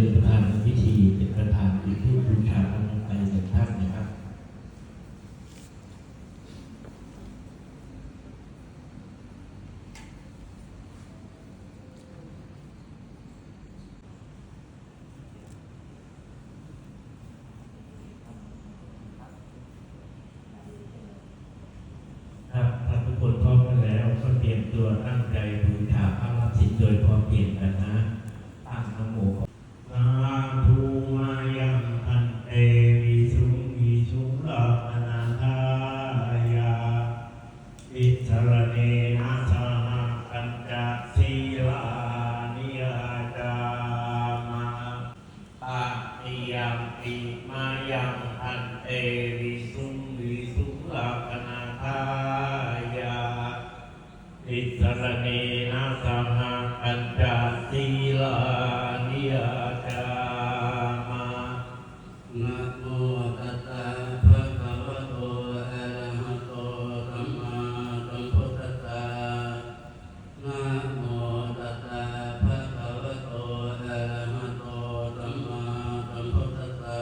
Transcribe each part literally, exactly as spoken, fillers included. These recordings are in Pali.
เป็นประธานในพิธี เป็นประธานจุดธูปบูชาพระรัตนตรัยหนึ่งท่านนะครับ ครับ ถ้าทุกคนพร้อมกันแล้ว ก็เตรียมตัวตั้งใจบูชาพระรับศีลโดยพร้อมเพรียงกันนะ ตั้งนะโม Sādhu. Mayaṃ bhante visuṃ visuṃ rakkhaṇatthāya tisaraṇena saha pañca sīlāni yācāma. Tatiyampi mayaṃ bhante visuṃ visuṃ rakkhaṇatthāya tisaraṇena saha pañca sīlāni yācāma. Namo tassa bhagavato arahato sammāsambuddhassa. Namo tassa bhagavato arahato sammāsambuddhassa.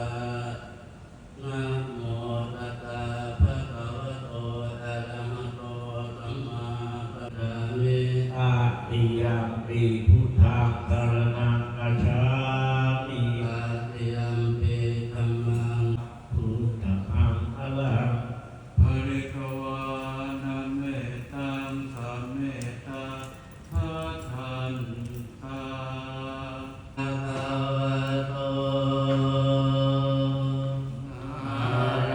Namo tassa bhagavato arahato sammāsambuddhassa. Tatiyampi buddhaṃ saraṇaṃ gacchāmi. Tatiyampi dhammaṃ buddhamaṅgalaṃ. Pharitvāna mettaṃ samettā bhadantā. Bhagavato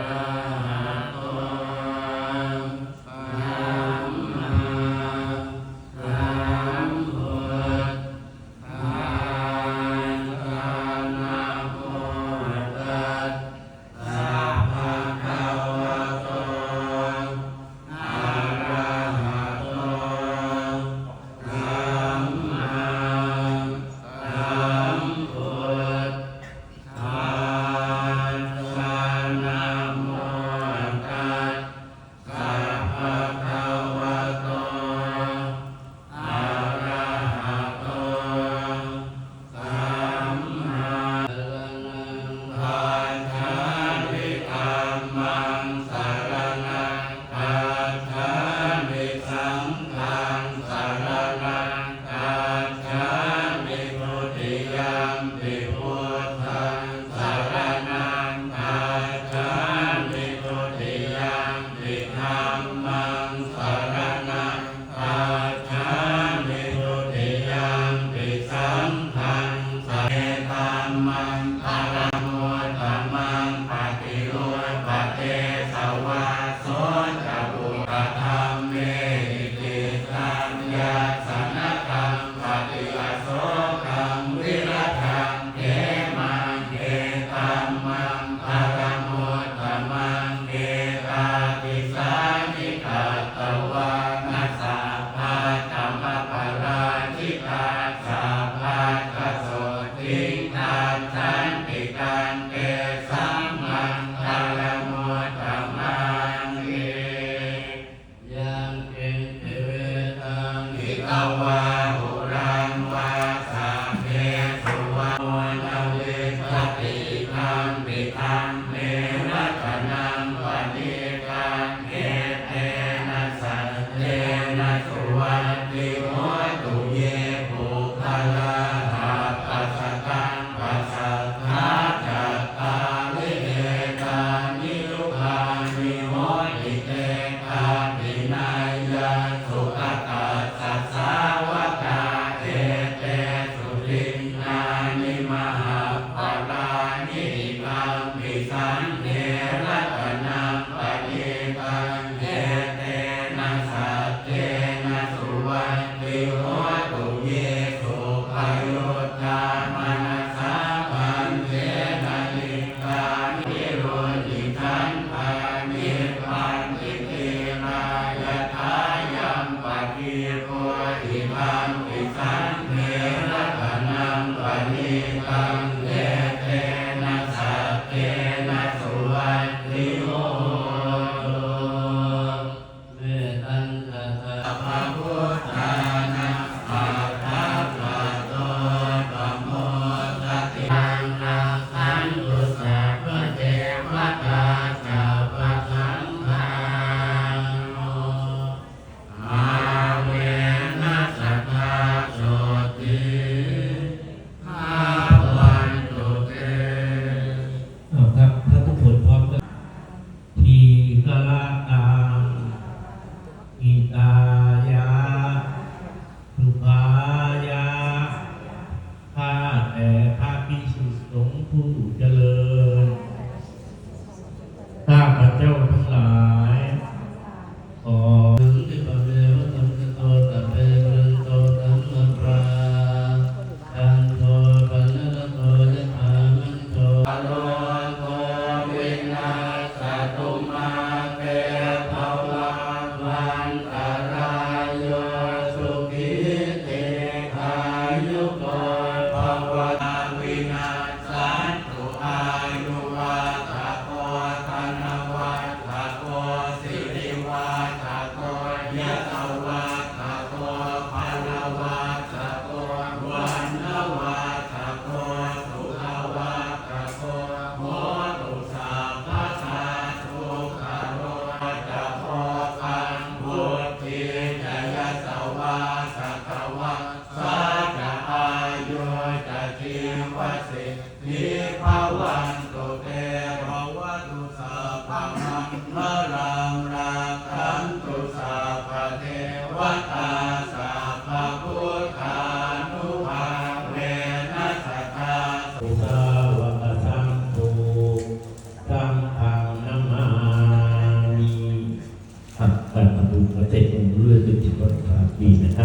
arahato sammāsambuddhassa. Namo tassa bhagavato arahato sammāsambuddhassa. Namo tassa bhagavato arahato sammā. Saraṇaṃ gacchāmi. Dhammaṃ saraṇaṃ gacchāmi. Saṅghaṃ saraṇaṃ gacchāmi. Dutiyampi buddhaṃ saraṇaṃ gacchāmi. Dutiyampi dhammaṃ saraṇaṃ gacchāmi. Dutiyampi saṅghaṃ sa-. Etaṃ maṅgalamuttamaṃ. Paṭirūpadesavāso ca buddhadhammehi cittaṃ yassa na kampati asokaṃ virajaṃ khemaṃ. Etaṃ maṅgalamuttamaṃ. Etādisāni ก็เตะองค์พระฤาษีปฐาปีนะครับ